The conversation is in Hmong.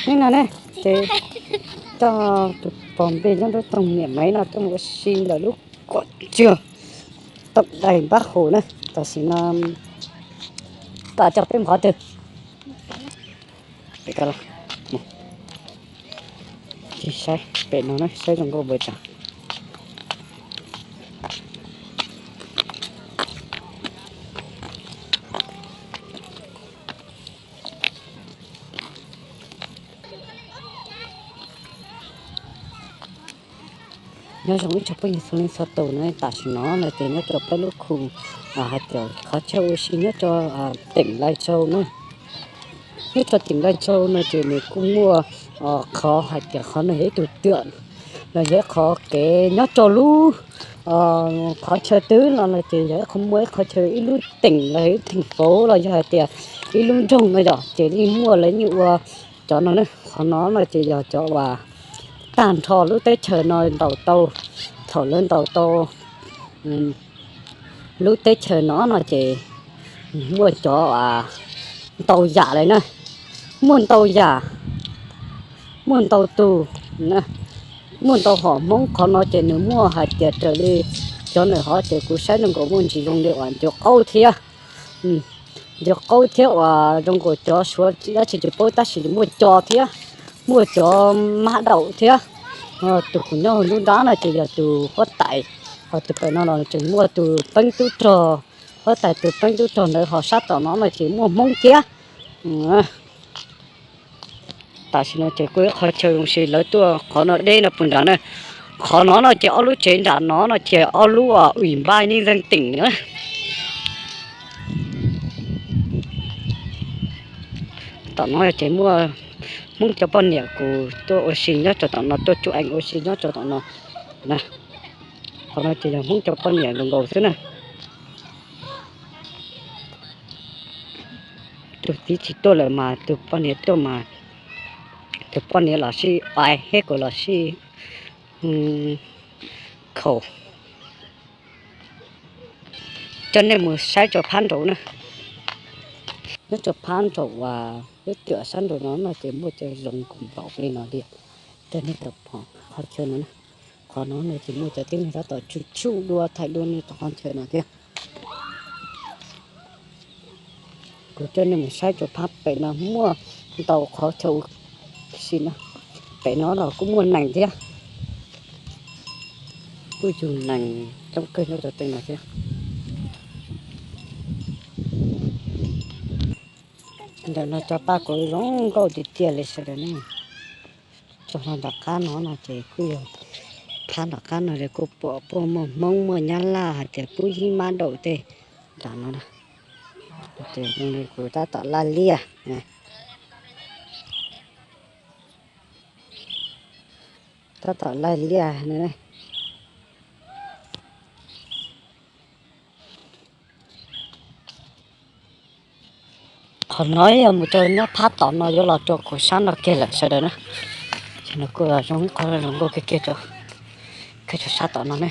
Hnub no ne, ces coj tus pog npe nyob nruab toog niam Maiv no tuaj mus ua si ntawm lub kom tswg Toom Dais Npab Qus na. Tam sim no pab coj peb mus qhov twg? Pem ko los, mus saib pem no na, saib zoo nkauj npaum cas. Nyob zoo ib tsoom phooj ywg txhua leej txhua tus na, tam sim no no ces nyob rau peb lub khu hais tias qhov chaw ua si nyob rau teem Lais Tsau na. Nyob rau teem Lais Tsau no ces nws kuj muaj qhov hais tias qhov no yog ib tug twm los yog ib qhov kev nyob rau lub qhov chaw twg no no ces yog ib qhov muaj ib qhov chaw ib lub teem los yog ib theem fauv los yog hais tias ib lub nroog no yom, ces yeej muaj lawv yeej ua cov no na. Qhov no no ces yog cov uas tag nrho lub teb chaws no ntaus tau, thaum lawv ntaus tau lub teb chaws no no ces muaj cov ntau yam lawm na, muaj ntau yam, muaj ntau tus, muaj ntau hom Hmoob. Qhov no ces nws muaj hais tias raws li cov ntawm hov ces kuv saib zoo nkaus muaj ntsis zoo li uas ncuav qaub thiab, ncuav qaub thiab uas zoo nkaus cov Suav dab tsi tsis paub tab sis muaj co thiab, muaj cov mab daum thiab. Tus kuv nyob hauv lub nrab no ces yog tus huab tais, ho tus pem no los tseem muaj tus peeb tub rog, huab tais tus peeb tub rog ntawd. Ho sab tom no no ces muaj Hmoob thiab. Tam sim no ces kuj ib qhov chaw zoo si lawv tuaj qhov no deb no puag nrad na. Qhov no no ces ob lub tsev nram no no ces ob lub uas ui npaj yeej zeej teem na. Tom no ces muaj Hmoob cov poj niam kuj tuaj ua si nyob rau tom no, tuaj tsuj ees ua si nyob rau tom no na. Qhov no ces yog Hmoob cov poj niam nkaus nkaus xwb na. Tus txiv tsis tuaj lawm mas tus poj niam tuaj mas, tus poj niam los sib ais thiab kuv los sib khaum. Coj nej mus saib rau phab nraud na. Nyob rau phab nraud uas lub twm sab nraud no no ces muaj cov zoo kawg nkaus li no li. Coj nej tau pom qhov chaw no na. Qhov no no ces muaj cov tib neeg tab tom tsuj tsuj dua thaij dua nyob rau qhov chaw no thiab. Kuv coj nej mus saib rau phab pem no muaj ntau qhov chaw ua si no. Pem no los kuj muaj nees thiab, kuj yug nees coob kawg nyob rau tej no thiab. Ntawm no cov paj kuj zoo nkauj tiag tiag li sawv daws ne. Txog nram qab no no ces kuj yog, phab nram qab no ces kuj pom puj muaj Hmoob muaj Nyab Laj hais tias pub yib mab daum tej nram no na. Ces kuv tab tom laij liaj, tab tom laij liaj. Qhov no yog mus rau nyob phab tom no yuav los rau kuv sab no kiag lawm sawv daws na. Ces no kuj zoo ib qho zoo nkauj kiag kiag rau, kiag rau sab tom no ne.